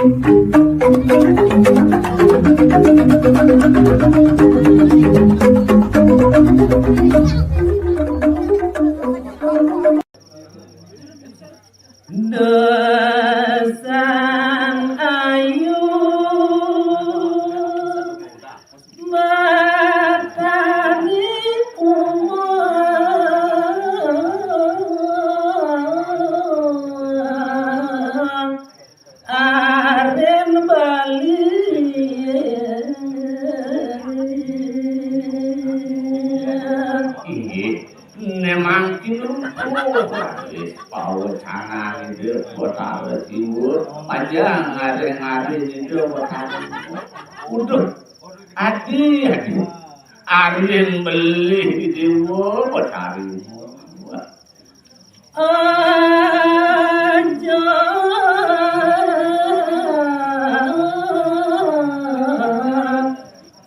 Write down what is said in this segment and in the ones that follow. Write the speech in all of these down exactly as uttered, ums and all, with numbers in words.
Desang ayu Batari Uma Aren Bali. Inggih, memang kinungku wis pawecanan Ida Betara Siwa, aja ngare-ngare Ida Betara. Uduh, adi, adi. Aren beli Dewa Betara. Aja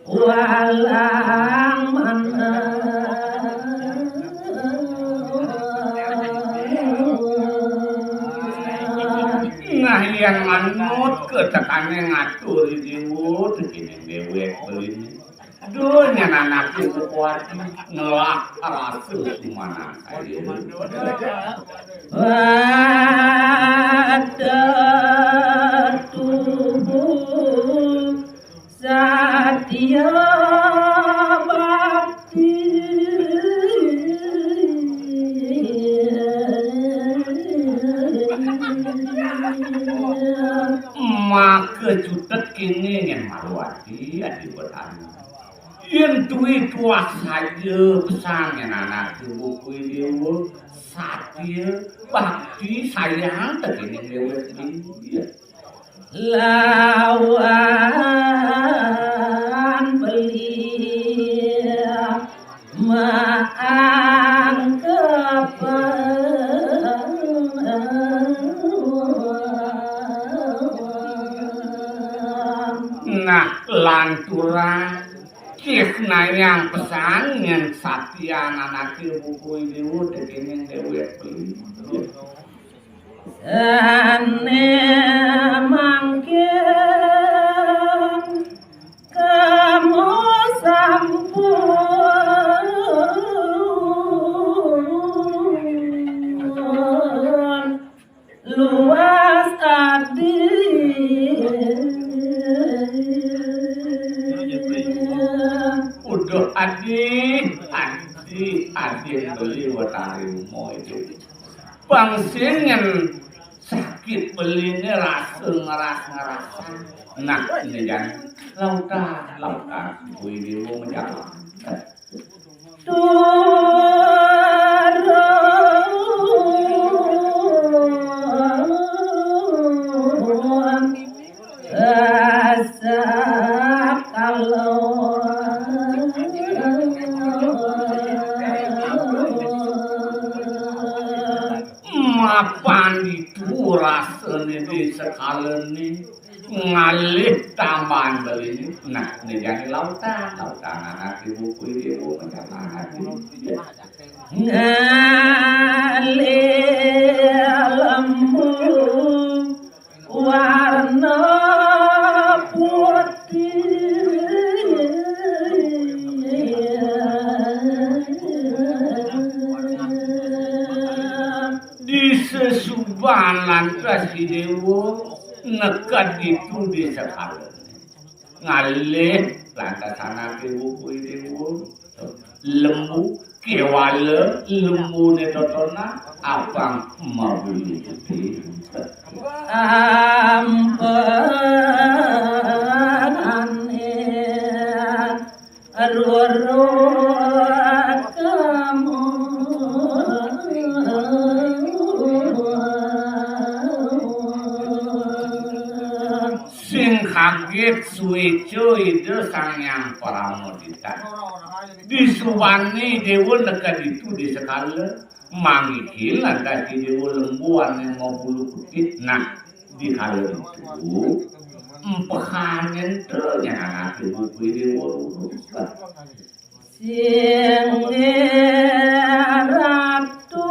walang manah. Nah, yen manut ketekané ngatur Dewa, dening déwék beliné. Duh, nyen anaké Sukoati ngelah rasa sumanah kaya. Wadah tubuh satya bakti. Maka cutet kéné nyen malu ati, adi petani. Yén duwé tuah saja pesan yén anaké bukuy déwa, satya, bakti, sayang, tekéning déwék beli. Lawan beli maangkepan. Nah, lanturan Kisnayang pesan nyen satya anaké bukuy déwa tekéning déwék beli. Sané mangkin kamu sampun luas adi. Uduh adi, adi, adi beli wetari uma itu. Bangsin nyen sakit beliné rasa ngeras-ngerasan. Nah, ini jan lautan, lautan. Kuwi déwa menjalan. Turun sakalon. Mapan ditu rasané di sekalané. Ngalih tambahan beliné. Nah, ini jani lautan. Lautan anaké bukuy déwa menjalan adi. Ngalih lembu warna putih. Di sesubahan lantas Ki Déwa neked ditu di sekalané. Ngalih lantas anaké bukuy déwa. Lembu kéwala lembuné totonan abang mabulu putih. Amperané ruru kamu. Sing kaget suéca Ida Sang Hyang Paramodita. Disuwani déwa neked ditu di sekala, manggihin lantas Ki Déwa lembu ané mabulu putih. Nah, di kala ditu, empehan ento nyangaké bukuy déwa lurus. Sing Ratu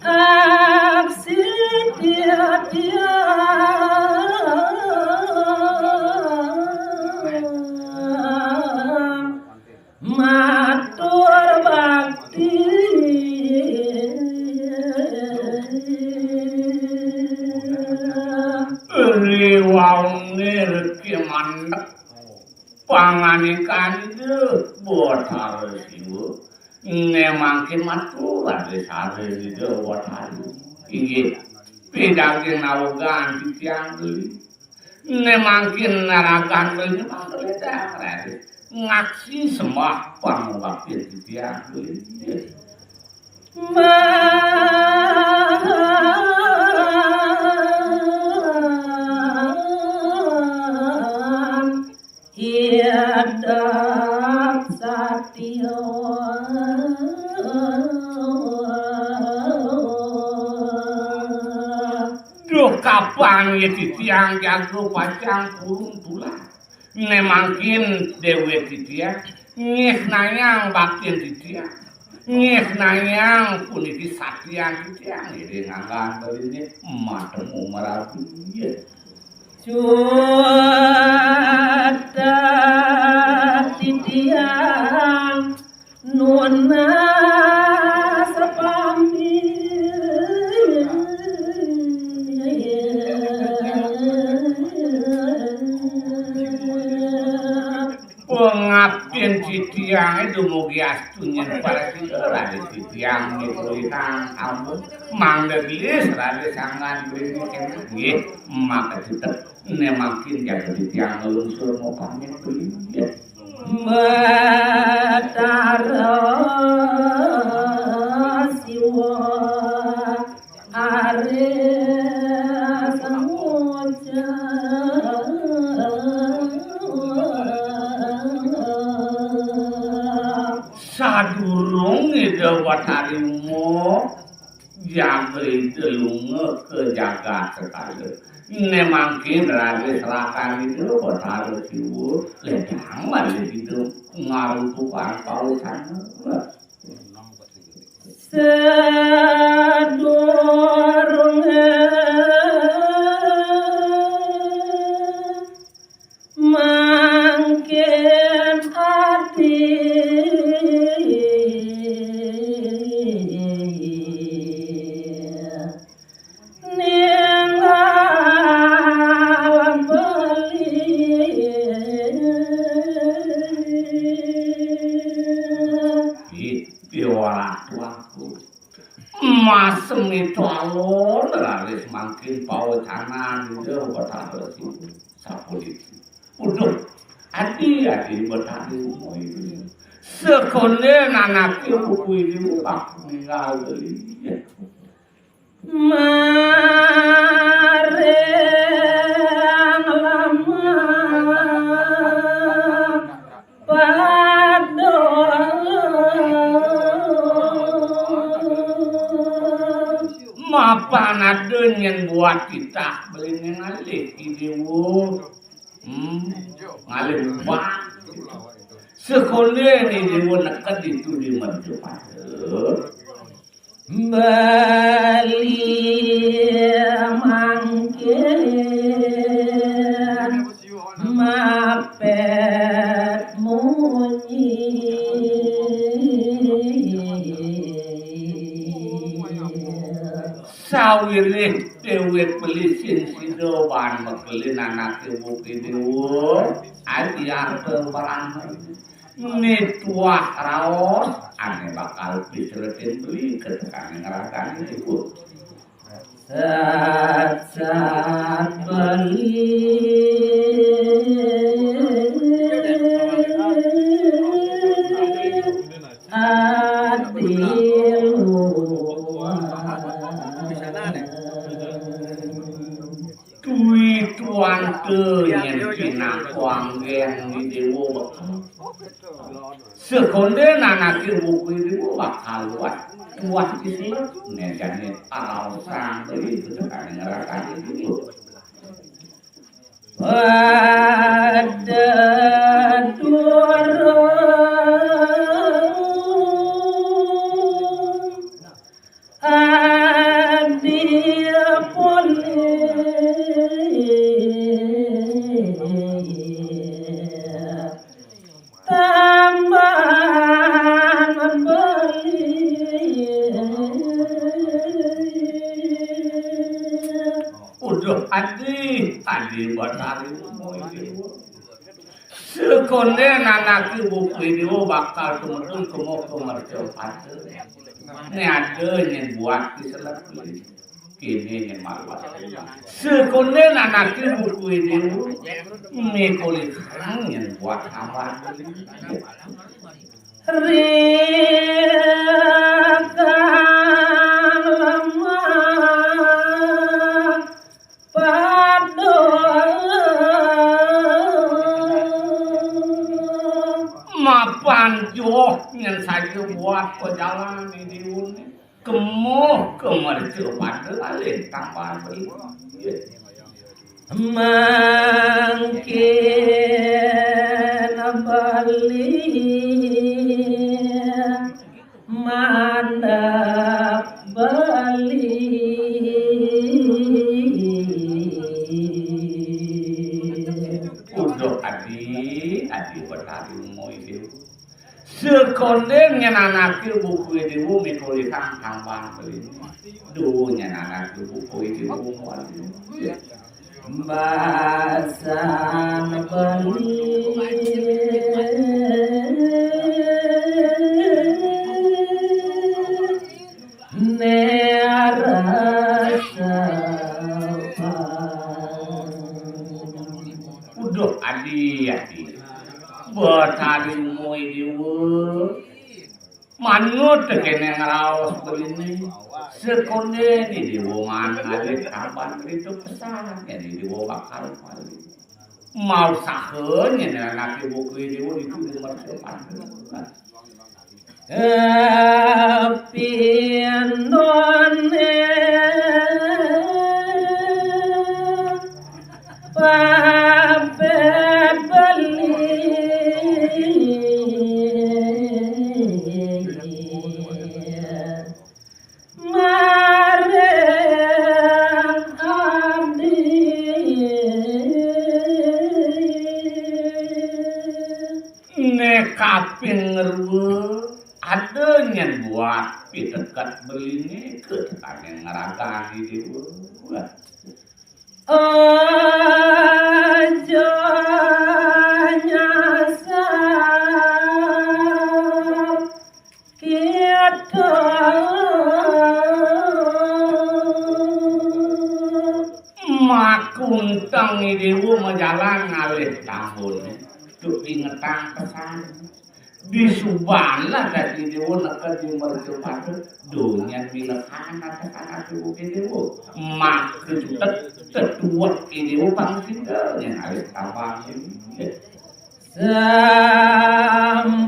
aksi Andhek pangandikan Ida Batara Siwa. Né mangkin matur raris sareng Ida Batara. Inggih, pidaging nawegan titiang beli. Né mangkin naragan beli mangda raris ngaksi sembah pangubaktin titiang beli. Idep satia. Duh, kapan ya titiang jaga pacang purun tulah. Né mangkin déwék titiang ngihnayang baktin titiang. Ngihnayang puniki satrian titiang, ngiring anggan beliné matemu marabi. Cuatat titiang nunas pamit. Pangaptin titiangé dumugi astu nyén parasida raris titiang mikulitang ampun mangda gelis raris anggan beliné kénak. Nggih, maka tetep né mangkin jaga titiang nglungsur mapamit beli. Nggih. Batara Siwa arep ngucap. Sadurung Ida Batari Uma, jaga Ida lunga ka jagat sekala. Né mangkin raris rakan Ida Batara Siwa, ledang malih Ida ngarutukang pawecana. Sadurunge mangkin ati ninggal beli. Ih, piwara tuaku. Masem itu alon raris mangkin pawecanan Ida Betara Siwa sapuniki. Uduh, adi-adi Betari Uma ini. Sekonde nanake buku ini bakal ninggal beli. Maring lama pada mapan ada nyén buat titah beli ngalih idewa. Hmm, ngalih buat. Sekonde idewa neked itu di mercu pada. Beli mangkin mapet munyi. Sawiréh déwék beli sing sida baan mekelin anaké buké déwa, adi arta barang. Né tuah raos, ané bakal pisretin beli ka tekaning ragané iku. Sat-sat beli ati luas. Duwi tuante nyén pinaka anggén Déwa Bekal. Sekonde nanake buku Déwa Bekal luas. Tuah istilah. Néjane arau sangkli sedekane ngerakani Déwa. Pada durung adi polih tambah beli. Uduh adi, adi Batari Uma iki. Kondén anaké bukué déwa bakal tumedun kemo ka mercapada. Né ada nyén buat di selep kéné nyén malu. Sekondén anaké bukué déwa mikolihang nyén buat hamba. Rikang lemah pada mapan joh nyén saja buat pejalan di diun. Kemuh ke mercapada alih tambahan beli. Mangkin beli mandap beli. Uduh adi, adi betari umur itu. Sekondén nyén anaké bukué déwa mikolihang tambahan beli. Duh nyén anaké bukué déwa mual. Basan beli. Né rasa. Uduh adi, adi. Betari umur déwa. Manut kéné ngraos beliné. Sekondén déwa maan ngalih tambahan beli, pesan kéné déwa bakal malih. Mau saha nyén anaké bukué déwa ditu di mercapada. Tapi noné papet beli. Maring adi. Né kaping ngrua ada nyén buat piteket beliné ka tekaning ngragan déwa. Aja nyasar kita. Makuntang déwa majalan ngalih tambun. Tuk ingetang pesan. Disubané dadi déwa neked di mercapada. Duh nyén milekan atekan ati buké déwa. Maka jutek tetuwek déwa pangsinda nyén ngalih tambang.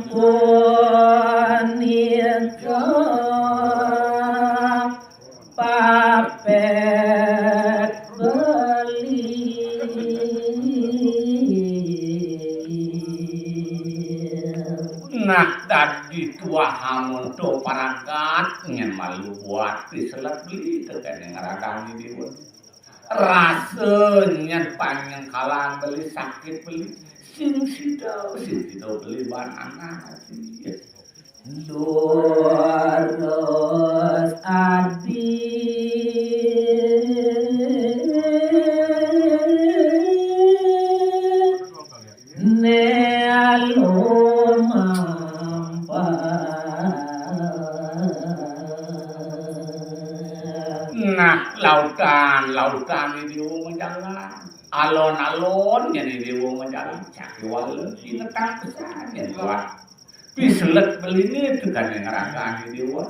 Sampun nika papet beli. Nah, dadi tuah amonto paragat nyén malu buat diselep beli tekéning ngragan déwa. Rasa nyén panyengkalan beli sakit beli. Sing sida, sing sida beli ban anak. Durus adi. Né lumampah. Nah, lautan, lautan déwa majalan. Alon-alon nyén déwa majalan. Cakiwala, ingetang pesan nyén buat. Piselet beliné tekéning ngragan déwa.